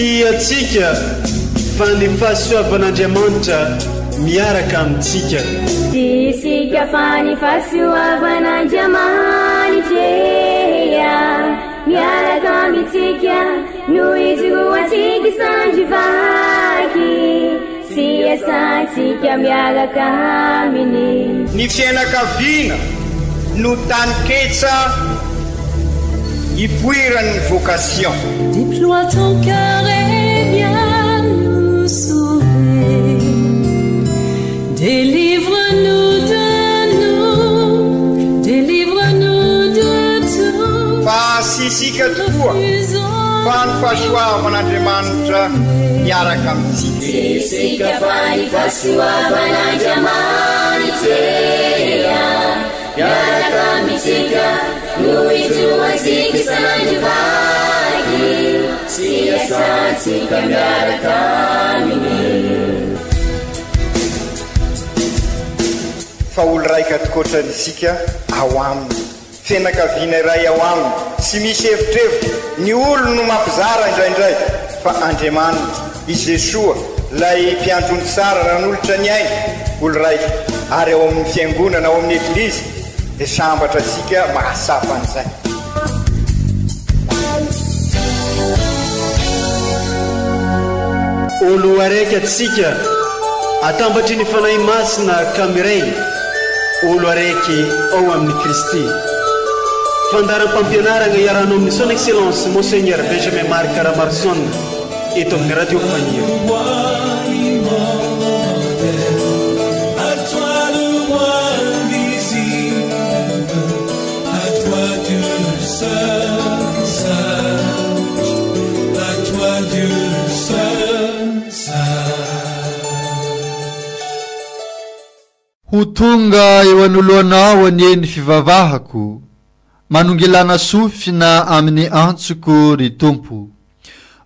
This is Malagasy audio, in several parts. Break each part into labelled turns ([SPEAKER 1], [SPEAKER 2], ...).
[SPEAKER 1] Tsy antsika fa ny fahasoavan'Andriamanitra miaraka amintsika.
[SPEAKER 2] Tsy isika fa ny fahasoavan'Andriamanitra miaraka amintsika no ijoroantsika sandry vaky sy iasantsika miaraka aminy.
[SPEAKER 3] Ny fianakaviana no taninketsa ipoiran'ny vocation.
[SPEAKER 4] Déploie ton cœur et viens nous sauver. Délivre-nous de nous, délivre-nous de tout.
[SPEAKER 3] Fa tsy isika tokoa fa ny fahasoavan'Andriamanitra miaraka amintsika.
[SPEAKER 2] Tsy isika fa ny fahasoavan'Andriamanitra miaraka amintsika no ijoroantsika isan'andro vaky sy iasantsika miaraka aminy.
[SPEAKER 3] Fa olo raika tokoatrany isika ao aminy. Fianakaviana iray ao aminy, tsy misy evitrevitra, ny olony no mampizara indraindray, fa Andriamanitra, i Jesoa, ilay mpiandry ondry tsara nanolotra ny ainy, olo raika, ary ao amin'ny Fiangonana, ao amin'ny Eglizy, dia sambatra isika mahatsapa an'izay.
[SPEAKER 1] Olo araiky atsika, atambatry ny Fanahy Masina ka miray, olo araiky ao amin'i Kristy. Fandaharam-pampianaragna iarahanao amin'ny Son Excellence Monseigneur Benjamin Marc Ramaroson eto amin'ny Radio Faniry.
[SPEAKER 5] Ho tonga eo anoloanao anie ny fivavahako, manongilana sofina amin'ny antsoko, ry Tompo.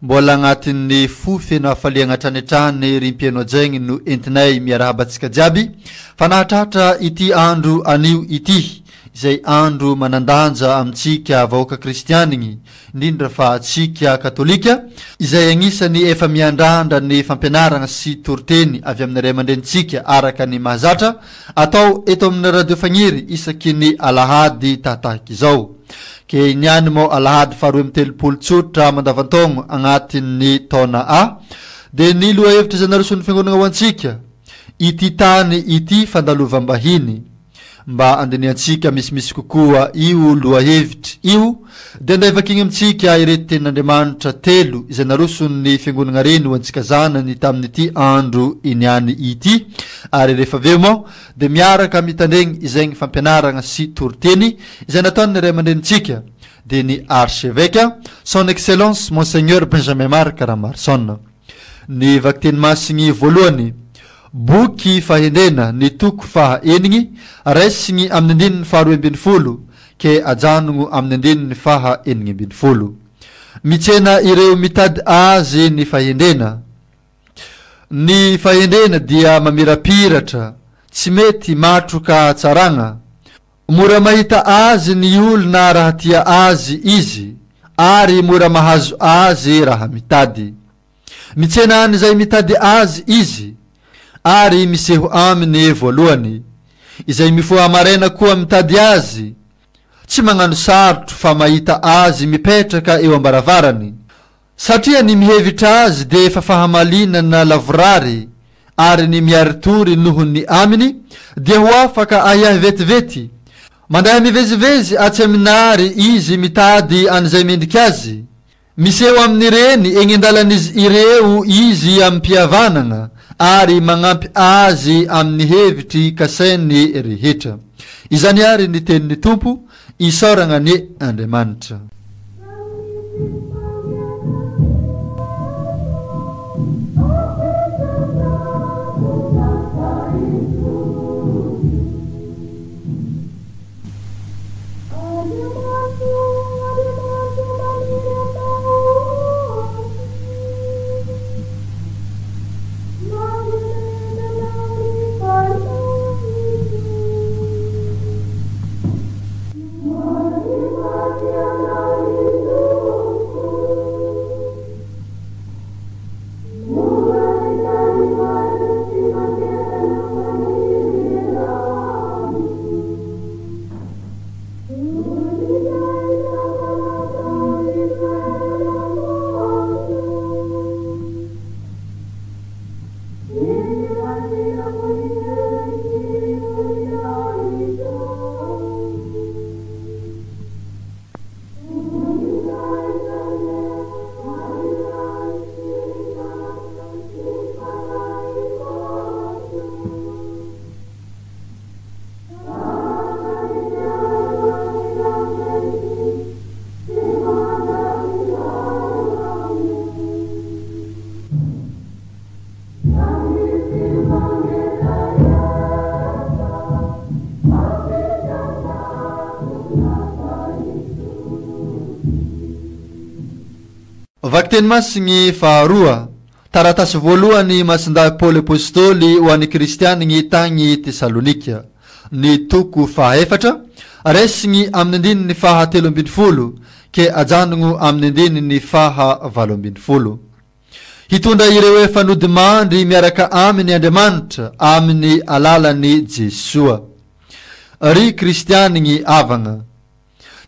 [SPEAKER 5] Mbola agnatin'ny fo feno hafaliagna hatrany hatrany ry mpihaino hajaigny no entinay miarahaba antsika jiaby fa nahatratra ity andro anio ity izay andro manan-danja amintsika vahoaka kristianigny indrindra fa antsika katolika izay agnisan'ny efa miandrandra ny fampianaragna sy toriteny avy amin'ny ray aman-drenintsika araka ny mahazatra atao eto amin'ny radio fagniry isaky ny alahady tahatahaka izao. Ke niany moa alahady faharoa 32 tsotra mandavantaogno agnatin'ny taona A dia ny lohahevitra izay naroson'ny fiangonagna ho antsika, ity tany ity fandalovam-bahiny. Mba handinihantsika misimisy kokoa io lohahevitra io dia andeha vakiagna amintsika ireto tenin'Andriamanitra telo izay naroson'ny fiangonagna reny ho antsika zanany tamin'ity andro iniany ity ary rehefa avy eo moa dia miaraka mitandregny izegny fampianaragna sy toriteny izay nataon'ny ray aman-drenintsika dia ny Archevêque Son Excellence Monseigneur Benjamin Marc Ramarson. Ny vakiteny masigny voalohany, Boky Fahendrena, ny toko faha enigny, raisigny amin'ny andininy faha 12 ke ajanogno amin'ny andininy faha 16. Mitsena ireo mitady azy ny fahendrena. Ny fahendrena dia mamirapiratra, tsy mety matroka hatsaragna. Mora mahita azy ny olona raha tia azy izy, ary mora mahazo azy raha mitady. Mitsena an'izay mitady azy izy, ary miseho aminy voalohany. Izay mifoha maraina koa mitady azy, tsy magnano sarotro fa mahita azy mipetraka eo am-baravarany. Satria ny mihevitra azy dia efa fahamalinana lavorary ary ny miari-tory noho ny aminy dia ho afaka ahiahy vetivety. Mandeha mivezivezy atsy aminary izy mitady an'izay mendrika azy. Miseho amin'ireny eny an-dalan'izy ireo izy amim-pihavanana ary magnampy azy amin'ny hevitry kasainy rehetra. Izany àry ny tenin'ny Tompo, Isaoragna anie Andriamanitra. Vakiteny Masigny faharoa, Taratasy voalohany Masindahy Paoly Apostoly ho an'ny Kristianigny tagny Tesalonika, ny toko fahaefatra, raisigny amin'ny andininy faha 13 ke ajanogno amin'ny andininy faha 18. Hitondra ireo efa nodimandry miaraka aminy Andriamanitra amin'ny alalan'i Jesoa. Ry Kristianigny havagna,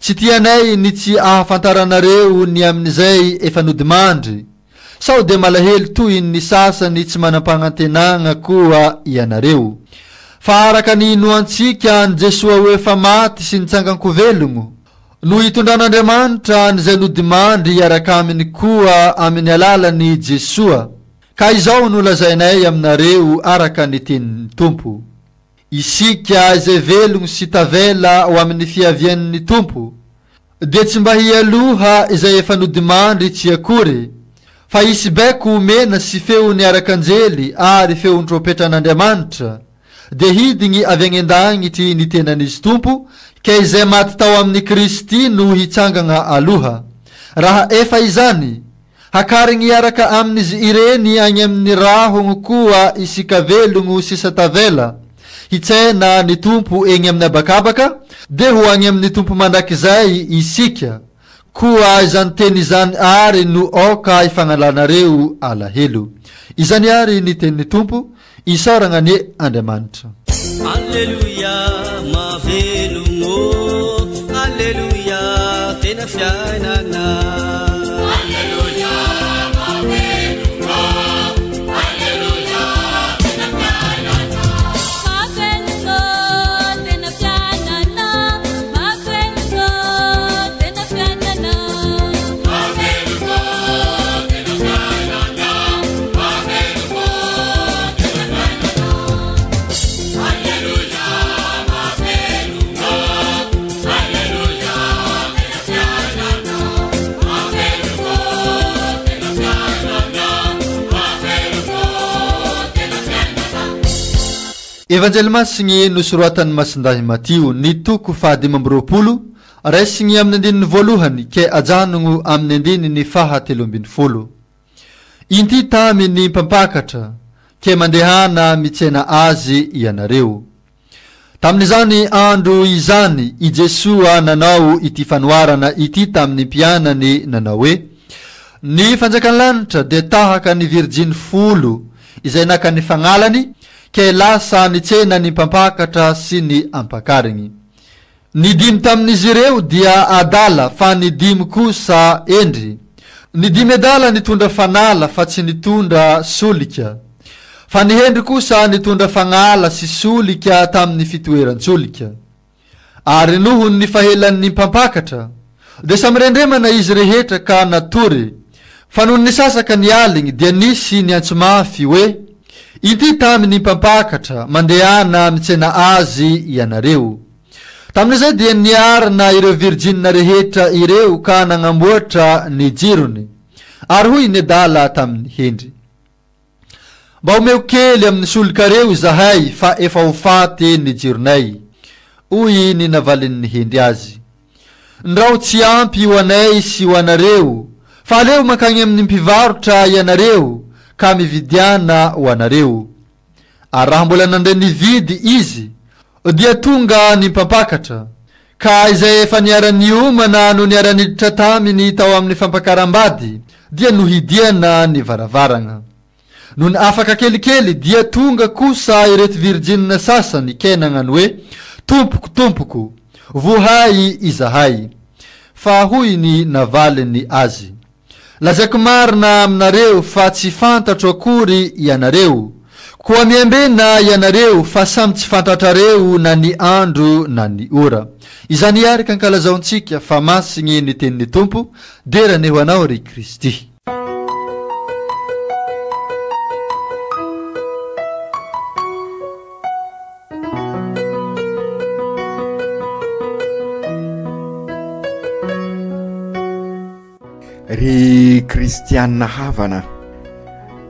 [SPEAKER 5] tsy tianay ny tsy ahafantaranareo ny amin'izay efa nodimandry, sao dia malahelo toy ny sasany tsy manam-pagnantenagna koa ianareo. Fa araka ny inoantsika an'i Jesoa ho efa maty sy nitsangan-ko velogno, No hitondran'Andriamanitra an'izay nodimandry hiaraka aminy koa amin'ny alalan'i Jesoa. Ka izao no lazainay aminareo araka ny tenin'ny Tompo, Isika izay velogno sy tavela ho amin'ny fiavian'ny Tompo, dia tsy mba hialoha izay efa nodimandry tsy akory, fa hisy baiko omena sy feon'ny arakanjely ary feon-trompetran'Andriamanitra, dia hidigny avy agny an-dagnitry ny tenan'izy Tompo, ke izay maty tao amin'i Kristy no hitsangagna aloha. Raha efa izany, hakarigny hiaraka amin'izy ireny agny amin'ny rahogno koa isika velogno sisa tavela, hitsena ny Tompo egny amin'ny habakabaka, dia ho agny amin'ny Tompo mandrakizay isika. Koa izany teny izany àry no aoka hifagnalanareo alahelo. Izany àry ny tenin'ny Tompo, isaoragna anie Andriamanitra.
[SPEAKER 6] Aleloia mahavelogno Aleloia tena fiainana Aleloia mahavelogno
[SPEAKER 4] Aleloia tena fiainana Mahavelogno tena fiainana Mahavelogno tena fiainana Mahavelogno tena fiainana Mahavelogno tena fiainana Aleloia mahavelogno Aleloia tena fiainana Mahavelogno tena fiainana Mahavelogno tena fiainana.
[SPEAKER 5] Evanjely Masigny nosoratan'i Masindahy Matio, ny toko faha-25, raisigny amin'ny andininy voalohany ke ajanogno amin'ny andininy faha-13. Inty tamy ny mpampakatra, ke mandehana mitsena azy ianareo. Tamin'izany andro izany i Jesoa nanao ity fanoharana ity tamin'ny mpianany nanao hoe, Ny fanjakan'ny lanitra dia tahaka ny virjiny folo izay naka ny fagnalany Ke lasa nitsena ny mpampakatra sy ny ampakarigny. Ny dimy tamin'izy ireo dia adala fa ny dimy kosa hendry. Ny dimy adala nitondra fanala fa tsy nitondra solika. Fa ny hendry kosa nitondra fagnala sy solika tamin'ny fitoeran-tsolika. Ary noho ny fahelan'ny mpampakatra, dia samy rendremana izy rehetra ka natory. Fa nony nisasaka ny aligny, dia nisy niantso mafy hoe, Inty tamy ny mpampakatra, mandehana mitsena azy ianareo. Tamin'izay dia niarina ireo virjinina rehetra ireo ka nagnamboatra ny jirony. Ary hoy ny adala tamin'ny hendry, Mba omeo kely amin'ny solikareo izahay fa efa ho faty ny jironay, hoy ny navalin'ny hendry azy. Ndrao tsy ampy ho anay sy ho anareo, fa aleo mankany amin'ny mpivarotra ianareo ka mividiana ho anareo. Ary raha mbola nandeha nividy izy, dia tonga ny mpampakatra, ka izay efa niara-niomana no niara-niditra taminy tao amin'ny fampakaram-bady, dia nohidiana ny varavarana. Nony afaka kelikely, dia tonga kosa ireto virjinina sasany kay nagnano hoe, Tompoko, tompoko, vohay izahay. Fa hoy ny navaliny azy, Lazaiko marina aminareo fa tsy fantatro akory ianareo. Koa miambena ianareo fa samy tsy fantatrareo na ny andro na ny ora. Izany àry ka ankalazaontsika fa masigny ny tenin'ny Tompo, dera anie ho Anao ry Kristy.
[SPEAKER 3] Ry kristianina havana,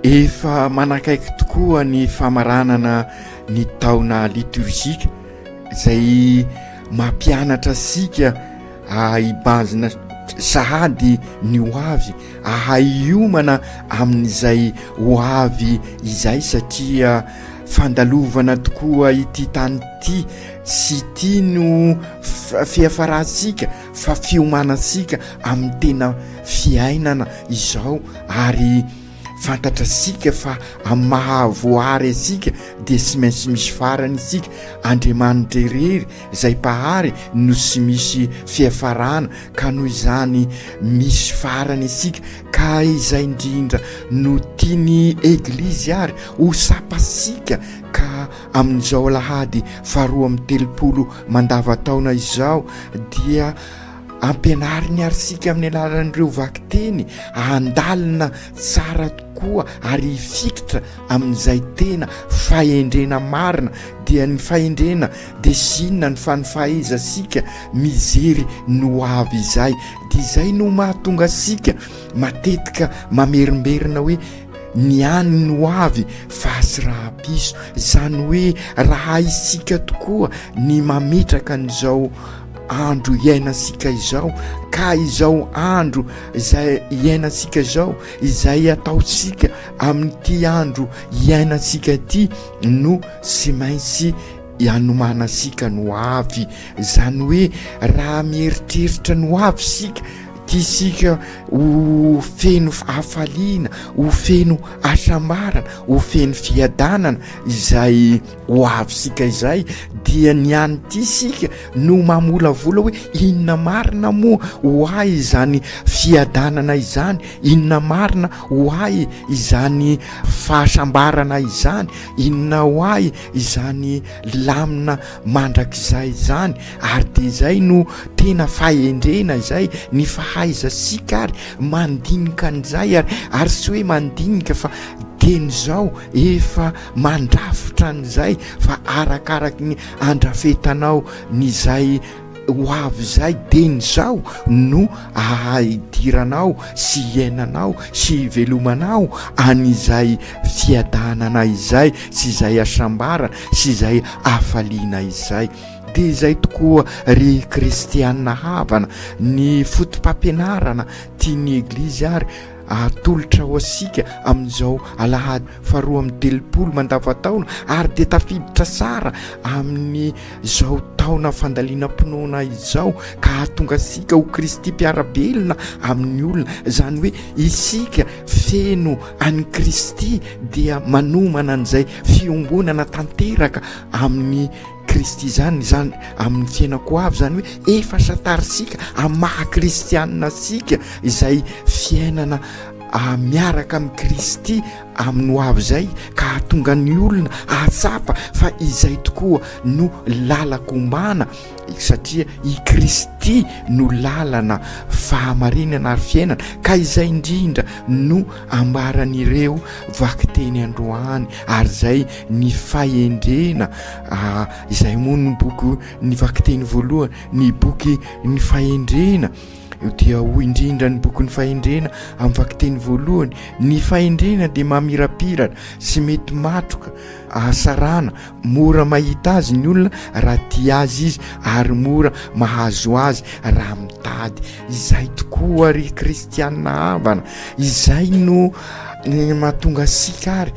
[SPEAKER 3] efa manakaiky tokoa ny famaranana ny taona liturgika izay mampianatra antsika hibanjina
[SPEAKER 7] sahady ny ho avy, ahay hiomana amin'izay ho avy izay satria fandalovana tokoa ity tany ity sy ity no fiafarantsika fa fiomanantsika amin'ny tena fiainana izao ary Fantatrasika fa amin'ny maha voahary antsika dia tsy maintsy misy farany isika, Andriamanitra irery izay Mpahary no tsy misy fiafarana ka noho izany misy farany isika ka izay indrindra no tian'ny Eglizy ary ho tsapasika ka amin'izao alahady faharoa amby 30 mandavantaona izao dia Ampianariny ary isika amin'ny alalan'ireo vakiteny handalina tsara tokoa ary hifikitra amin'izay tena fahendrena marina, dia ny fahendrena dia tsy inona ny fa ny fahaizantsika mijery ny ho avy izay. Dia izay no mahatonga antsika matetika mamerimberina hoe ny any no ho avy fa tsy rahapiso, izany hoe raha isika tokoa ny mametraka an'izao andro iainantsika izao ka izao andro izay iainantsika izao izay ataontsika amin'ity andro iainantsika ity no tsy maintsy anomanantsika no avy izany hoe raha mieritreritra no avy isika tiasika ho feno hafaliana ho feno hasambarana ho feno fiadanana izay ho avy isika izay dia ny any ity isika no mamolavola hoe inona marina moa ho ahy izany fiadanana izany, inona marina ho ahy izany fahasambarana izany, inona ho ahy izany lamina mandrakizay izany, ary dia izay no tena fahendrena izay, ny fahaizantsika ary mandinika an'izay ary, ary tsy hoe mandinika fa dieny izao efa mandrafitra an'izay fa arakaraky ny andrafetanao ny izay ho avy izay dieny izao no ahidiranao sy hiainanao sy hivelomanao an'izay fiadanana izay sy izay hasambarana sy izay hafaliana izay. Dia izay tokoa ry kristiana havana ny foto-pampianarana tian'ny Eglizy ary Atolotra ho antsika amin'izao alahady faharoa amby 30 mandavantaona ary dia tafiditra tsara amin'izao taona fandalinam-pinoana izao ka hahatonga antsika ho Kristy mpiara-belona amin'ny olona, izany hoe isika feno an'i Kristy dia manomana an'izay fiombonana tanteraka amin'ny Kristy izany, izany amin'ny fiainako avy, izany hoe efa santarintsika amin'ny maha kristianina antsika izay fiainana ah, miaraka amin'i Kristy amin'ny ho avy izay ka hahatonga ny olona hahatsapa fa izay tokoa no lalan-kombana satria i Kristy no lalana fahamarinana ary fiainana ka izay indrindra no ambaran'ireo vakiteny androany ary izay ny fahendrena izay moa ny boky ny vakiteny voalohany ny boky ny fahendrena dia hoy indrindra ny boky ny fahendrena amin'ny vakiteny voalohany ny fahendrena dia mamirapirana sy mety matroka ahasarana mora mahita azy ny olona raha tia azy izy ary mora mahazo azy raha mitady izay tokoa ry kristianina havana izay no mahatonga antsika ary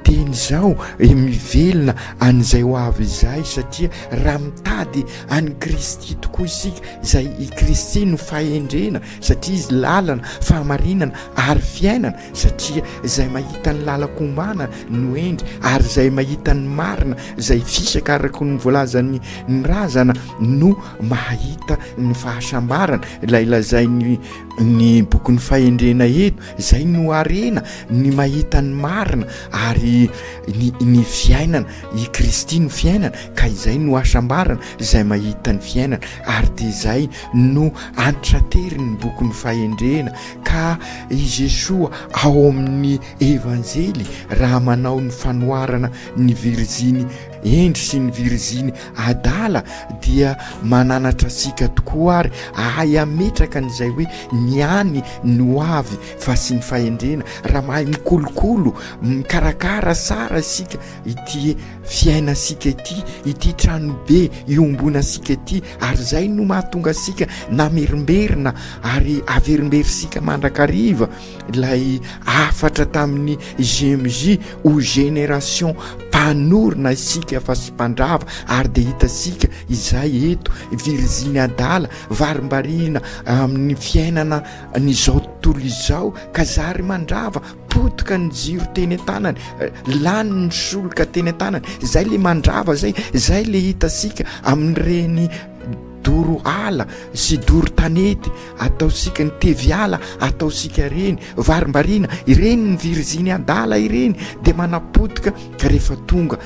[SPEAKER 7] teny izao e mivelona an'izay ho avy izay satria raha mitady an'i Kristy tokoa isika izay i Kristy no fahendrena satria izy lalana fahamarinana ary fiainana satria izay mahita ny lalan-kombana no hendry ary izay mahita ny marina izay fisaka araka ny voalazan'ny ny razana no mahita ny fahasambarana ilay lazain'ny ny bokin'ny fahendrena eto izay no harena ny mahita ny marina ary ny ny fiainana i Kristy no fiainana ka izay no hasambarana izay mahita ny fiainana ary dia izay no antrateriny bokin'ny fahendrena ka i Jesoa ao amin'ny Evanjely raha manao ny fanoharana ny virijiny hendry sy ny viriziny adala dia mananatra antsika tokoa ary ahay hametraka an'izay hoe ny any no avy fa sy ny fahendrena. Raha mahay mikolokolo, mikarakara tsara isika ity fiainantsika ity, ity tranobe iombonantsika ity, ary izay no mahatonga antsika namerimberina ary averimberintsika mandrakariva ilay hafatra tamin'ny GMJ ho génération mpanorina isika fa sy mpandrava, ary dia hitantsika izay eto viriziny adala varimbariana amin'ny fiainana an'izao tontolo izao ka zary mandrava potika ny jiro teny an-tanany, lany ny solika teny an-tanany, zay le mandrava zay, zay le hitantsika amin'ireny doro ala sy doro tanety ataontsika, ny tevy ala ataontsika ireny, varimbariana ireny, ny viriziny adala ireny dia manapotika ka rehefa tonga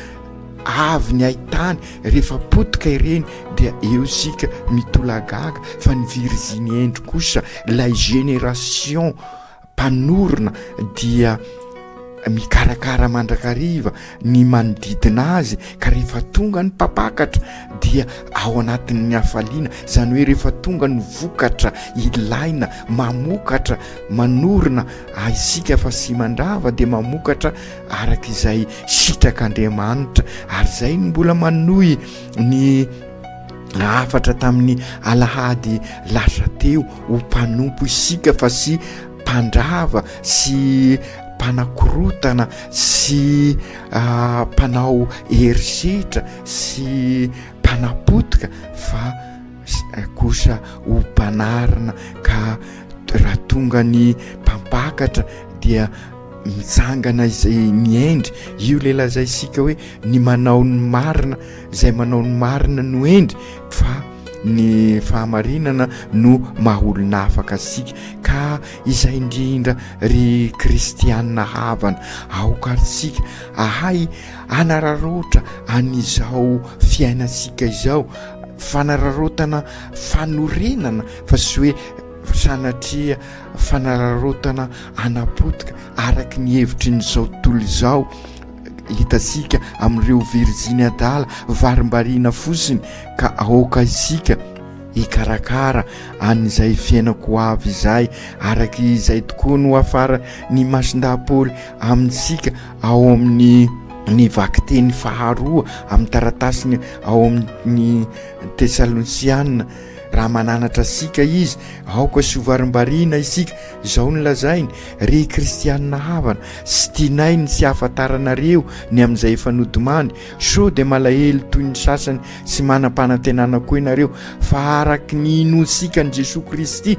[SPEAKER 7] avy ny haitany, rehefa potika ireny dia eo isika mitolagaga, fa ny viriziny hendry kosa ilay génération mpanorina dia mikarakara mandrakariva ny manodidina azy ka rehefa tonga ny mpampakatra dia ao anatin'ny hafaliana, izany hoe rehefa tonga ny vokatra ilaina mamokatra manorina isika fa sy mandrava dia mamokatra araka izay sitrak'Andriamanitra, ary izay no mbola manohy ny hafatra tamin'ny alahady lasa teo, ho mpanompo isika fa sy mpandrava sy mpanakorotana sy mpanao herisetra sy mpanapotika fa kosa ho mpanarina ka raha tonga ny mpampakatra dia mitsangana izay ny hendry, io le lazaisika hoe ny manao ny marina, izay manao ny marina no hendry fa ny fahamarinana no maha olona afaka antsika, ka izay indrindra ry kristianina havana, aoka ary tsika ahay hanararaotra an'izao fiainantsika izao, fanararaotana fanorenana fa tsy hoe sanatria fanararaotana hanapotika araka ny hevitry ny izao tontolo izao hitantsika amin'ireo virijiny adala varimbariana fotsiny ka aoka isika hikarakara an'izay fiainako ho avy izay araka izay tokoa no afara ny masindahy-paoly amintsika ao amin'ny ny vakiteny faharoa amin'ny taratasiny ao amin'ny Tesalonisiana Raha mananatra antsika Izy, aoka sy ho varimbariana isika. Izao no lazainy, Ry kristianina havana, tsy tianay ny tsy hahafantaranareo ny amin'izay efa nodimandry, sao dia malahelo toy ny sasany tsy manam-panantenana koa ianareo, fa araka ny inoantsika an'i Jesoa Kristy,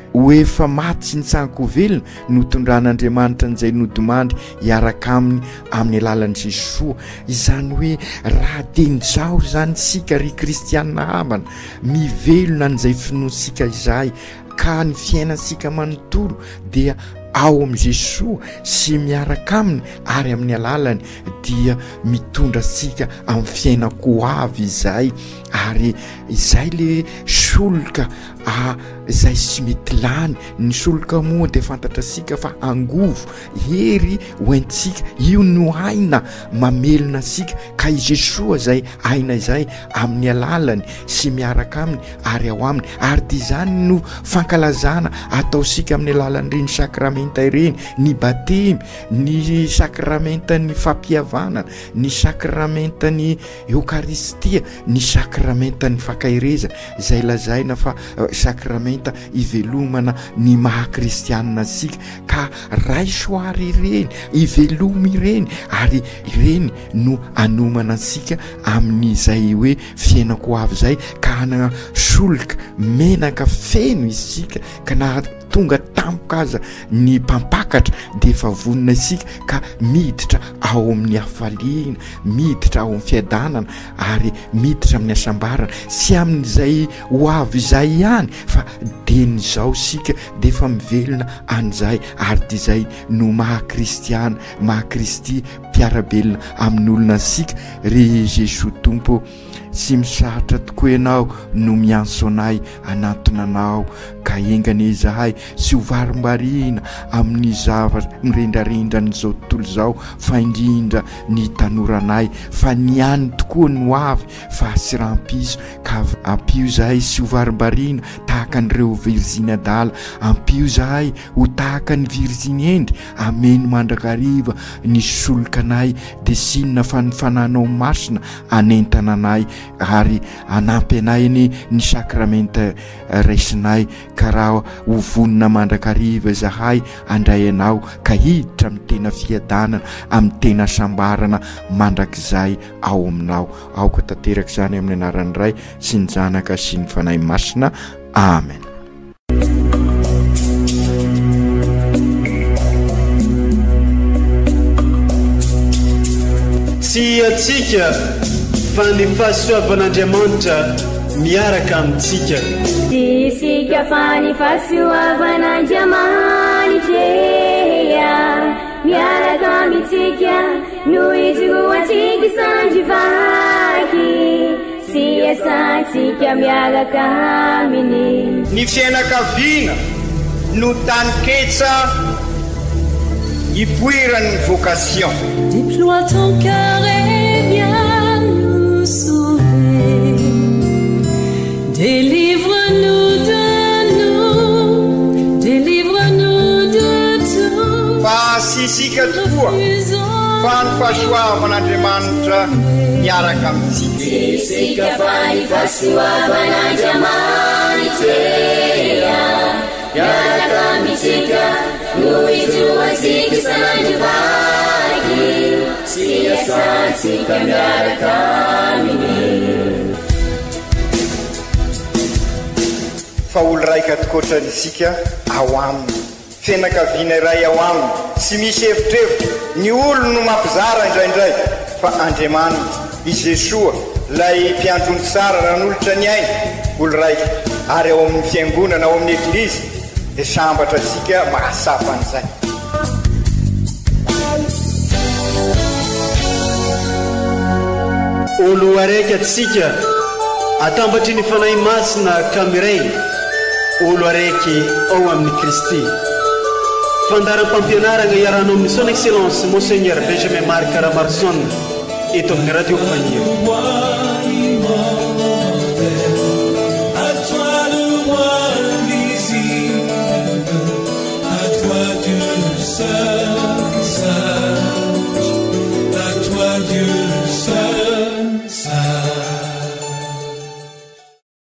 [SPEAKER 7] Ho efa maty sy nitsangan-ko velona no tondran'Andriamanitra an'izay nodimandry hiaraka aminy amin'ny alalan'i Jesoa. Izany hoe raha dian'izao izany isika ry kristiana havana, mivelona an'izay finoantsika izay ka ny fiainantsika manontolo dia ao amin'i Jesoa sy miaraka aminy ary amin'ny alalany dia mitondra antsika amin'ny fiainan-ko avy izay ary izay le soloka A izay tsy mety lany. Ny soloka moa dia fantatrasika fa angovo, hery ho entintsika, io no aina mamelona antsika, ka i Jesoa izay aina izay amin'ny alalany sy miaraka aminy ary ao aminy, ary dia izany no fankalazana ataosika amin'ny alalan'ireny sakramenta ireny, ny batemy, ny sakramentan'ny fampihavanana, ny sakramentan'ny Eokaristia, ny sakramentan'ny fankaherezana, izay lazaina fa sakramenta ivelomana ny maha kristianina antsika, ka raiso ary ireny, ivelomy ireny, ary ireny no anomana antsika amin'izay hoe fiainako ho avy izay, ka hanana solika menaka feno isika, ka na tonga tampoka aza ny mpampakatra dia efa vonona isika ka miditra ao amin'ny hafaliana, miditra ao amin'ny fiadanana ary miditra amin'ny hasambarana, tsy amin'izay ho avy izay ihany fa dieny izao isika dia efa mivelona an'izay, ary dia izay no maha kristiana, maha Kristy mpiara-belona amin'olona antsika. Ry Jesoa Tompo ô, Tsy misahatra tokoa Ianao no miantso anay hanantona Anao, ka enga anie izahay tsy ho varimbariana amin'ny zavatra mirendrarendran'izao tontolo izao, fa indrindra ny tanoranay, fa ny any tokoa no avy fa tsy rahampiso, ka ampio izahay tsy ho varimbariana tahaka an'ireo viriziny adala, ampio izahay ho tahaka ny viriziny hendry, ameno mandrakariva ny solokanay, dia tsy inona fa ny Fanahinao Masina hanentana anay ary hanampy anay anie ny sakramenta raisinay ka raha ho vonona mandrakariva izahay handray anao ka hiditra amin'ny tena fiadanana amin'ny tena sambarana mandrakizay ao aminao. Aoka tanteraka izany amin'ny anaran'ny Ray sy ny Zanaka sy ny Fanahy Masina. Amen.
[SPEAKER 1] Tsy antsika fa ny fahasoavan'Andriamanitra miaraka amintsika.
[SPEAKER 2] Tsy isika fa ny fahasoavan'Andriamanitra miaraka amintsika no ijoroantsika sandry vaky. Sy iasantsika miaraka aminy.
[SPEAKER 3] Ny fiainakaviana no taninketsa ipoiran'ny vocation.
[SPEAKER 8] Déploie ton cœur et viens nous sauver Délivre-nous de nous, délivre-nous de tout
[SPEAKER 3] Fa tsy isika tokoa fa ny fahasoavan'Andriamanitra miaraka amintsika.
[SPEAKER 2] Tsy isika fa ny fahasoavan'Andriamanitra miaraka amintsika no ijoroantsika isan'andro vaky sy iasantsika miaraka aminy.
[SPEAKER 3] Fa olo raika tokoatra isika ao aminy. Fianakaviana iray ao aminy, tsy misy evitrevitra, ny olony no mampizara indraindray, fa Andriamanitra, i Jesoa, ilay Mpiandry ondry tsara nanolotra ny ainy, olo raika, ary ao amin'ny Fiangonana, ao amin'ny Eglizy, dia sambatra isika mahatsapa an'izay.
[SPEAKER 1] Olo araiky atsika atambatry ny Fanahy Masina ka miray olo araiky ao amin'i Kristy. Fandaharam-pampianaragna iarahanao amin'ny Son Excellence Monseigneur Benjamin Marc Ramaroson eto amin'ny Radio Fagniry.